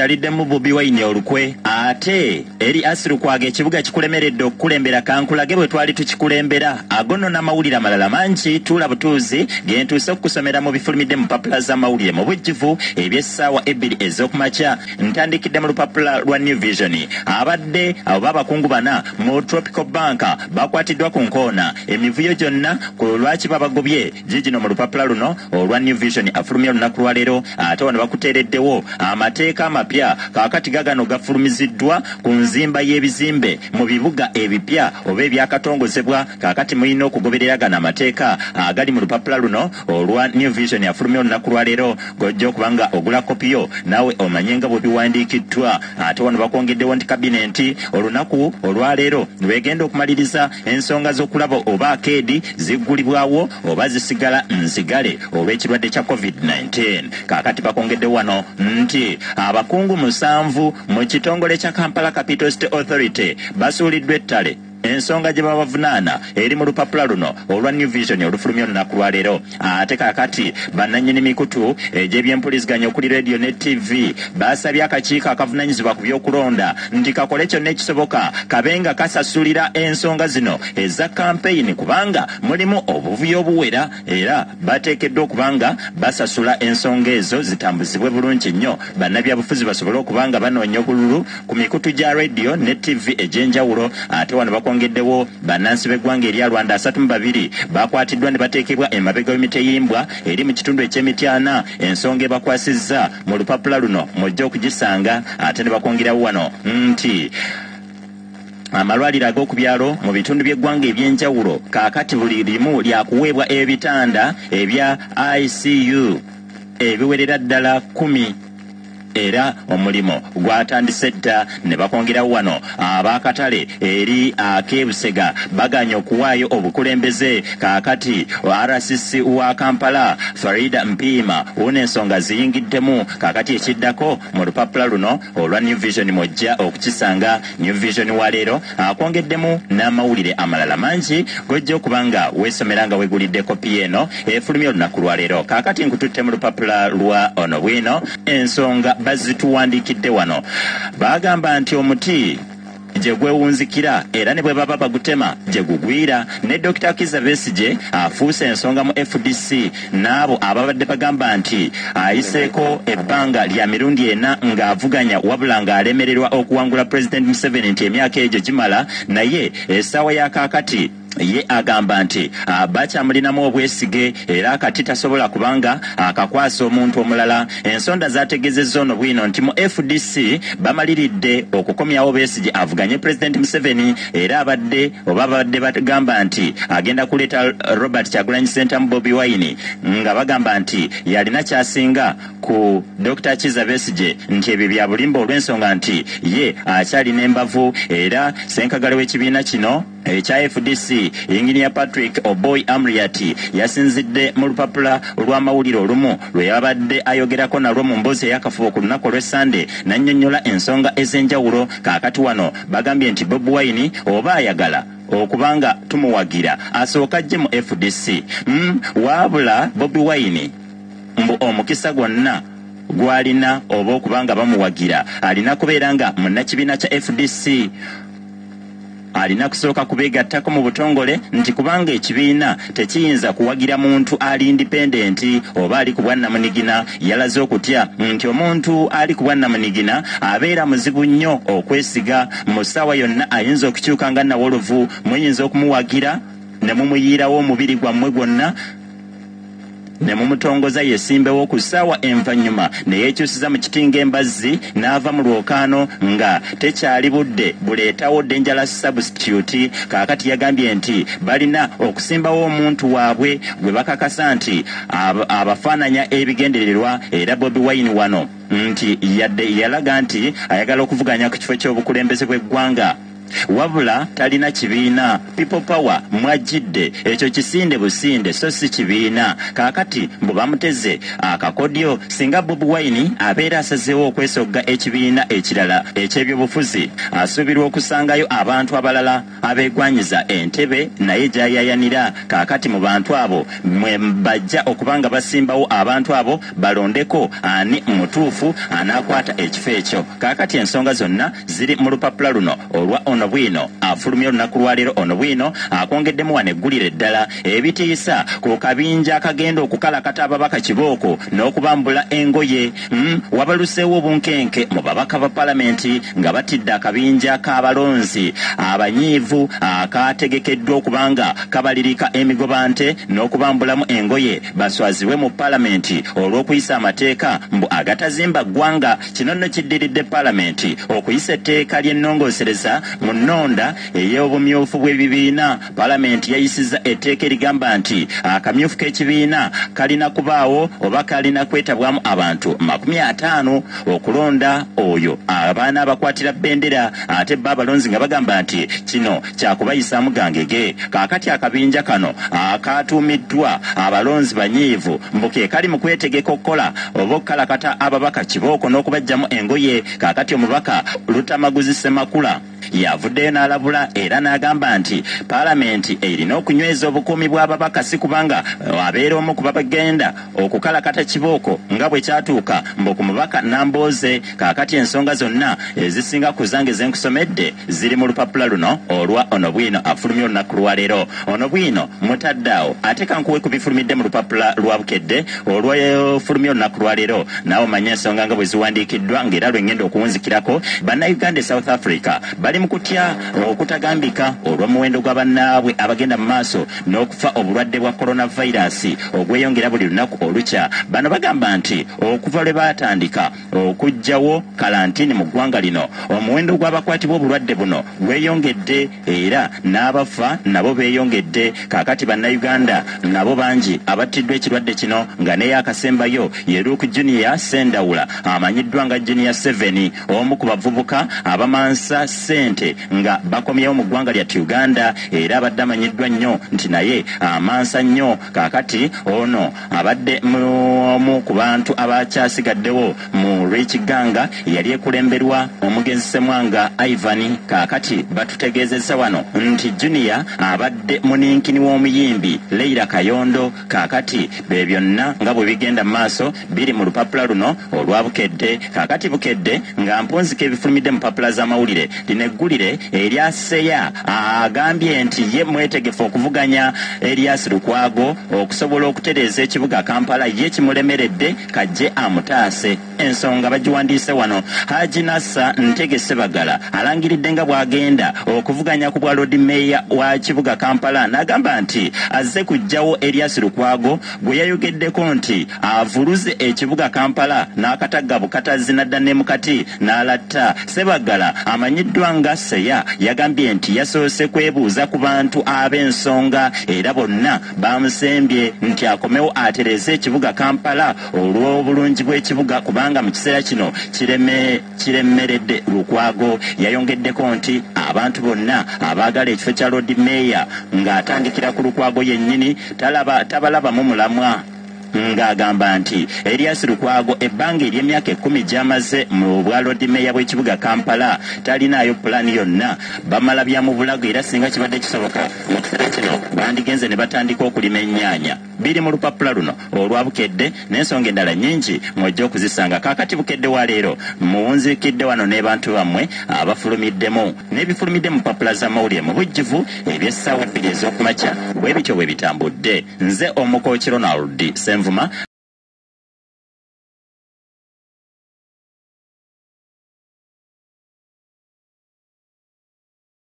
Yaliddemu Bobi Wine olukwe, ate eri Asirukwaga ekibuga kikulemeredde okukulembera. Kankulage bwe twali tukikulembera. Ago nno n'amawulire amalala mangi, tuula butuuzi gentuuse okukusomera mu bifulumidde mu papula z'amawulire mu bujjuvu eby'essaawa 2 ez'okumakya. Ntandikidde mu lupapula lwa New Vision. Abadde oba abakungu bana mu Tropical Bank bakwatiddwa ku nkoona, emivuyo gyonna ku lwaki babagobye gigino mu lupapula luno olwa New Vision afulumya olunaku lwaleero. Ate wano bakuteereddewo amateeka amapya, kaakati gagano gafulumiziddwa ku nzimba y'ebizimbe mu bibuga ebipya oba ebyakatongozebwa. Kaakati mulina okugoberera gano amateeka agali mu lupapula luno olwa New Vision afulumya olunaku lwaleero, gojja okuba nga ogula kopiyo naawe omanye nga bwe biwandiikiddwa. Ate wano bakwongeddewo nti kabinenti olunaku olwaleero lwegenda okumaliriza ensonga z'okulaba oba akeedi ziggulibwawo oba zisigala nzigale olw'ekirwadde kya COVID-19. Kaakati bakwongeddewo wano nti abakungu 7 mu kitongole kya Kampala Capital City Authority basuuliddwa ettale, ensonga gye babavunaana eri mu lupapula luno olwa New Vision olufulumya olunaku lwaleero. Ate kaakati bannannyini mikutu egy'ebyempuliziganya okuli radio ne TV basabye akakiiko akavunaanyizibwa ku by'okulonda nti kakole kyonna ekisoboka kabe nga kasasulira ensonga zino eza kampeyini, kubanga mulimu obuvuyo obuwera era bateekeddwa okuba nga basasula ensonga ezo zitambuzibwe bulungi nnyo, bannabyabufuzi basobole okuba nga banoonya obululu ku mikutu gya radio ne TV egy'enjawulo. Ate wano bakwongeddewo bannansi b'eggwanga erya Rwanda 32 bakwatiddwa ne bateekebwa emabega w'emiteyimbwa eri mu kitundu eky'Emityana, ensonga ebakwasizza mu lupapula luno mujja okugisanga. Ate ne bakwongerawo wano nti amalwaliro ag'oku byalo mu bitundu by'eggwanga eby'enjawulo kaakati buli limu lyakuweebwa ebitanda ebya ICU ebiwerera ddala 10, era omulimu gwatandise dda. Ne bakwongerawo wano ab'akatale eri ak'ebusega baganye okuwaayo obukulembeze. Kaakati RCC wa Kampala Farida Mpiima wuna ensonga ziyingiddemu. Kaakati ekiddako mu lupapula luno olwa New Vision mwojja okukisanga. New Vision wa leero akwongeddemu n'amawulire amalala mangi gojja okuba nga weesomera nga weegulidde kopi eno efulumya olunaku lwaleero. Kaakati nkututte mu lupapula lwa ono bwino, ensonga bazituwandiikidde wano, bagamba nti omuti gye gwewunzikira era ne bwe baba bagutema gye gugwira. Ne Dr. Kizza Besigye afuuse ensonga mu FDC, n'abo ababadde bagamba nti ayiseeko ebbanga lya mirundi 4 ng'avuganya wabula ng'alemererwa okuwangula President Museveni nti emyaka egyo gimala, naye essaawa ya kaakati ye agamba nti bakyamulinamu obwesige era akati tasobola kubanga akakwasa omuntu omulala. Ensonda zategezezza ono bwino nti mu FDC bamaliridde okukomyawo Besigye avuganye President Museveni, era abadde oba babadde bagamba nti agenda kuleeta Robert Kyagulanyi Ssentamu Bobi Wine, nga bagamba nti yalina kyasinga ku Dr. Kizza Besigye, nti ebyo bya bulimba olw'ensonga nti ye akyalina embavu. Era ssenkagale w'ekibiina kino ekya FDC Engineer Patrick Oboi Amriat yasinzidde mu lupapula lw'amawulire olumu lwe yabadde ayogerako nalwo mu mboozi ey'akafubo ku lunaku olw'Essande n'annyonnyola ensonga ez'enjawulo. Kaakati wano bagambye nti Bobi Wine oba ayagala okubanga tumuwagira asooka ajje mu FDC. Wabula Bobi Wine mbu omukisa gwonna gw'alina oba okubanga bamuwagira alina kubeera nga munnakibiina kya FDC, alina kusooka kubeegattako mu butongole, nti kubanga ekibiina tekiyinza kuwagira muntu ali independent oba ali ku bwannamunigina. Yalaze okutya nti omuntu ali ku bwannamunigina abeera muzibu nnyo okwesiga, mu ssaawa yonna ayinza okukyuka nga nawolovu, muyinza okumuwagira ne mumuyiirawo omubiri gwammwe gwonna ne mumutongoza yesimbewo ku ssaawa envannyuma ne yeekyusiza mu kiti ng'embazzi n'ava mu lwokaano nga tekyali budde buleetawo dangerous substitute. Kaakati yagambye nti balina okusimbawo omuntu waabwe gwe bakakasa nti abafaananya ebigendererwa. Era Bobi Wine wano nti yadde yalaga nti ayagala okuvuganya ku kifo ky'obukulembeze bw'eggwanga Wabula talina kibiina. People Power mwajjidde ekyo kisinde businde, so si kibiina. Kaakati mbu bamuteze akakodyo. Singa Bobi Wine abeera asazeewo okwesogga ekibiina ekirala eky'ebyobufuzi, asuubirwa okusangayo abantu abalala abeegwanyiza entebe naye gy'ayayanira. Kaakati mu bantu abo mwe bajja okuba nga basimbawo abantu abo balondeko ani mutuufu anaakwata ekifo ekyo. Kaakati ensonga zonna ziri mu lupapula luno olwa Ono Bwino afulumya olunaku lwaleero. Ono Bwino akwongeddemu wano eggulire eddala ebitiisa ku kabinja akagenda okukalakata ababaka kibooko n'okubambula engoye. Wabaluseewo obunkenke mu babaka ba palamenti nga batidde akabinja k'abalonzi abanyiivu akategekeddwa okubanga kabalirika emigobante n'okubambulamu engoye baswazibwe mu palamenti olw'okuyisa amateeka mbu agatazimba ggwanga. Kino nno kiddiridde palamenti okuyisa etteeka ly'ennongoosereza mu nnonda ey'obumyufu bw'ebibiina. Palamenti yayisizza etteeka erigamba nti akamyufu k'ekibiina kalina kubaawo oba kalina kwetabwamu abantu 50 okulonda oyo abaana abakwatira bendera, ate bo abalonzi nga bagamba nti kino kyakubayisaamu gangege. Kaakati akabinja kano akatuumiddwa abalonzi banyiivu mbu ke kali mu kwetegeka okukola oba okukalakata ababaka kibooko n'okubajjamu engoye. Kaakati omubaka Lutamaguzi Ssemakula yavuddeyo n'alabula era n'agamba nti palamenti erina okunyweza obukuumi bw'ababaka, si kubanga abeera omu ku babagenda okukalakata kibooko nga bwe kyatuuka mbu ku mubaka Nambooze. Kaakati ensonga zonna ezisinga ku zange ze nkusomedde ziri mu lupapula luno olwa Ono Bwino afulumya olunaku lwaleero. Ono Bwino mutadde awo, ate kankuwe ku bifulumidde mu lupapula lwa Bukedde olwafulumya olunaku lwaleero, naawe omanye ensonga nga bwe ziwandiikiddwa ng'era lwe ngenda okuwunzikirako. Bannayuganda e South Africa bali mu kutya okutagambika olw'omuwendo gwa bannaabwe abagenda mu maaso n'okufa obulwadde bwa coronavirus ogweyongera buli lunaku olukya. Bano bagamba nti okuva lwe baatandika okuggyawo kalantini mu ggwanga lino, omuwendo gw'abakwatibwa obulwadde buno gweyongedde era n'abafa nabo beeyongedde. Kaakati Bannayuganda nabo bangi abattiddwa ekirwadde kino, nga naye akasembayo ye Luke Junior Sendawula amanyiddwa nga Junior 7, omu ku bavubuka abamansa ssente nga bakomyewo mu ggwanga lya Uganda, era abadde amanyiddwa nnyo nti naye amansa nnyo. Kaakati ono abadde omu ku bantu abakyasigaddewo mu Rich Gang yali ekulemberwa omugenzi Ssemwanga Ivan. Kaakati batutegeezezza wano nti Junior abadde muninkini w'omuyimbi Leila Kayondo. Kaakati be byonna nga bwe bigenda mu maaso biri mu lupapula luno olwa Bukedde. Kaakati Bukedde nga mpunzika ebifulumidde mu papula z'amawulire, lino eggulire erya Seya agambye nti ye mwetegefu okuvuganya Erias Lukwago okusobola okutereeza ekibuga Kampala, ye kimulemeredde kajje amutaase. Ensonga bagiwandiise wano. Haji Nassa Ntege Ssebagala alangiridde nga bw'agenda okuvuganya ku bwa Lord Mayor wa kibuga Kampala, n'agamba nti azze kuggyawo Erias Lukwago gwe yayogeddeko nti avuluze ekibuga Kampala n'akatagga bukatazi n'adda ne mukati n'alatta. Ssebagala amanyiddwa nga Seya yagambye nti yasoose kwebuuza ku bantu ab'ensonga era bonna bamusembye nti akomewo atereeze ekibuga Kampala olw'obulungi bw'ekibuga, kubanga mu kiseera kino kiremeredde Lukwago. Yayongeddeko nti abantu bonna abaagala ekifo kya Lord Mayor ng'atandikira ku Lukwago yennyini tabalabamu mulamwa, ng'agamba nti Erias Lukwago ebbanga ery'emyaka 10 gy'amaze mu bwa Lord Mayor bw'ekibuga Kampala talinaayo pulaani yonna, bamala bya mu bulago, era singa kibadde kisoboka mu kiseera kino bandigenze ne batandika okulima ennyaanya. Biri mu lupapula luno olwa Bukedde n'ensonga endala nnyingi mw'ojja okuzisanga. Kaakati Bukedde wa leero muwunzikidde wano n'ebantu bammwe abafulumiddemu n'ebifulumidde mu papula z'amawulire mu bujjuvu eby'essaawa 2 ez'okumakya bwe bityo bwe bitambudde. Nze Omukooki Ronald Ssenvuma.